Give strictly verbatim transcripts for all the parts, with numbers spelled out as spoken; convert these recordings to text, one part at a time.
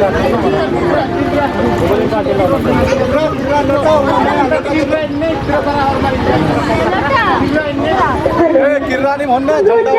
ए, किर्रानी मोहन ना झंडा।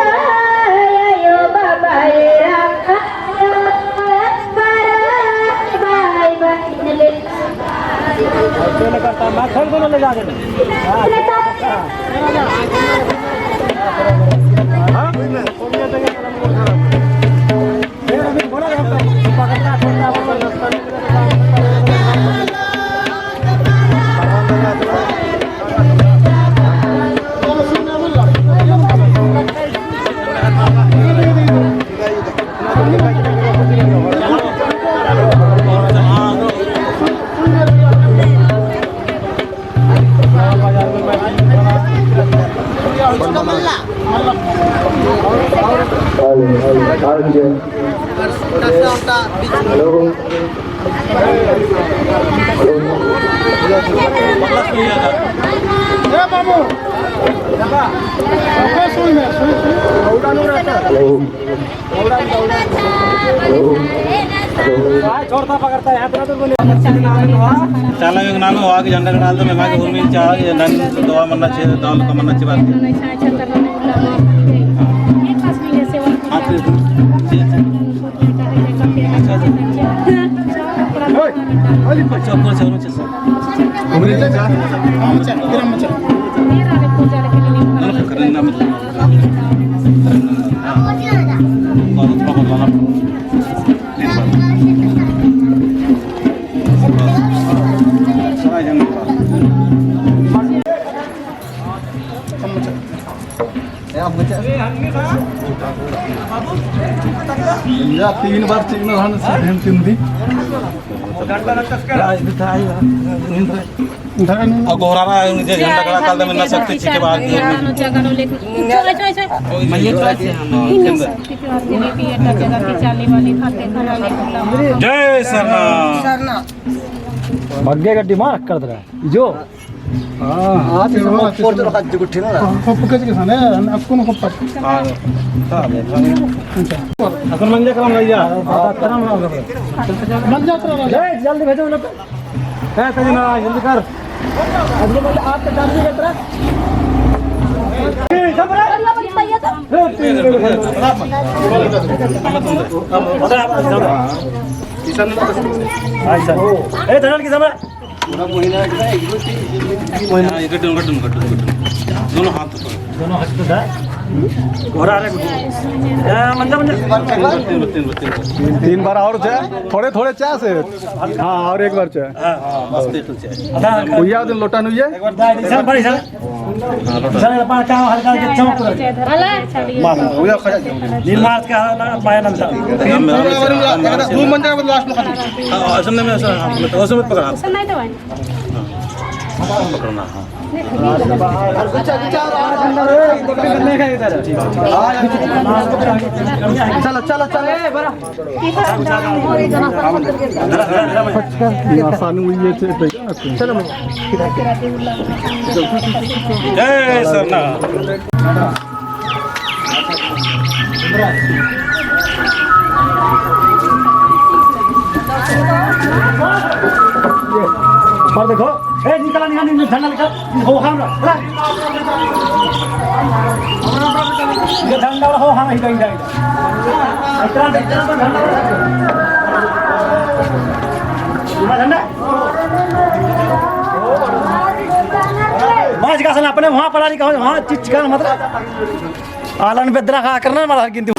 चाला एक नाम हो आगे झंडा गड़ाल दो, मेमा के उर्मी चाला, ये नन दवा मन्ना छे, दवा लुका मन्ना छे बात। हाँ, फिर, ठीक, ठीक। अच्छा, अच्छा। अच्छा, ऊपर से, ऊपर से। या तीन बार चिकना रहन से दिन तीन दिन। राज बिताई, धन। और गोहरारा जे झंडा गड़ा काल दम ना शक्ति छिके बाहर की। जय सरना। सरना। बग्गे गड्डी मार कर दे रहा है। जो हाँ, हाँ, तो वो फोटो रखा जो गुट्ठी ना। हाँ, पप्पू कैसे किसान है? हम आपको ना पप्पा। हाँ, हाँ, हाँ। अच्छा। असल मंजा करम भैया। हाँ, करम ना। मंजा करम भैया। ए, जल्दी भेजो ना। है, तेज ना, जल्दी कर। अगले बंदे आप तो जल्दी कर रहा। ए, सब रे। ए, तीन। हाँ, सर। ए, धरल की सब रे। पूरा महीना का एक दो तीन, तीन महीना। हाँ, ये गड्ढे, गड्ढे, गड्ढे, गड्ढे। दोनों हाथ ऊपर। दोनों हाथ ऊपर। घोड़ा आ रहा है। हाँ, मंजा, मंजा। तीन बार, तीन बार, तीन बार। तीन बार और चाय, थोड़े, थोड़े चाय से। हाँ, और एक बार चाय। हाँ, हाँ, बस पेट चाय। उइया दिन लोटा नुइया। एक बार चाय, इधर पर, इधर। इधर पर चाय हल्का हल्का चमक रहा है। मार, उइया खा जाओ। नील मार के हाथ लगा, पाया नंदा। दो मंजा के बाद लास्ट में खा। हाँ, ऐसा नहीं, ऐसा, हाँ, ऐसा मत पकड़ा। पकड़ना, हाँ। चलो, चलो, चलो। ये आसान हुई है, चलो। जय सरना। पर देखो, ए, निकला, निकला, निकला, झंडा निकला, हो, हम, ये झंडा हो, हम, इधर, इधर, इधर। इतना, इतना तो झंडा हो। इतना झंडा? बाज का सन अपने वहाँ पड़ा नहीं, कहो, वहाँ चिचका, मतलब। आलन बेदरा का करना माला गिनती।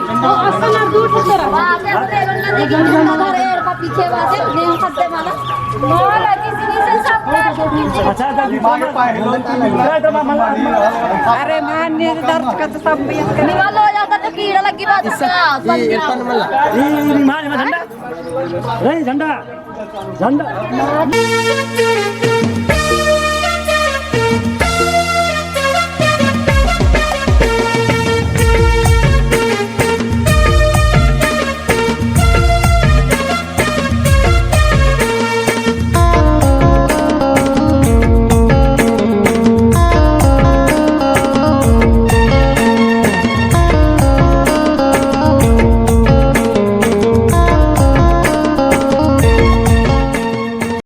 अच्छा, जल्दी। अरे मान, ये दर्द का तो सब निकालो, या तो कीड़ा लगी बात है। ये, ये मान, मान झंडा। रे झंडा, झंडा।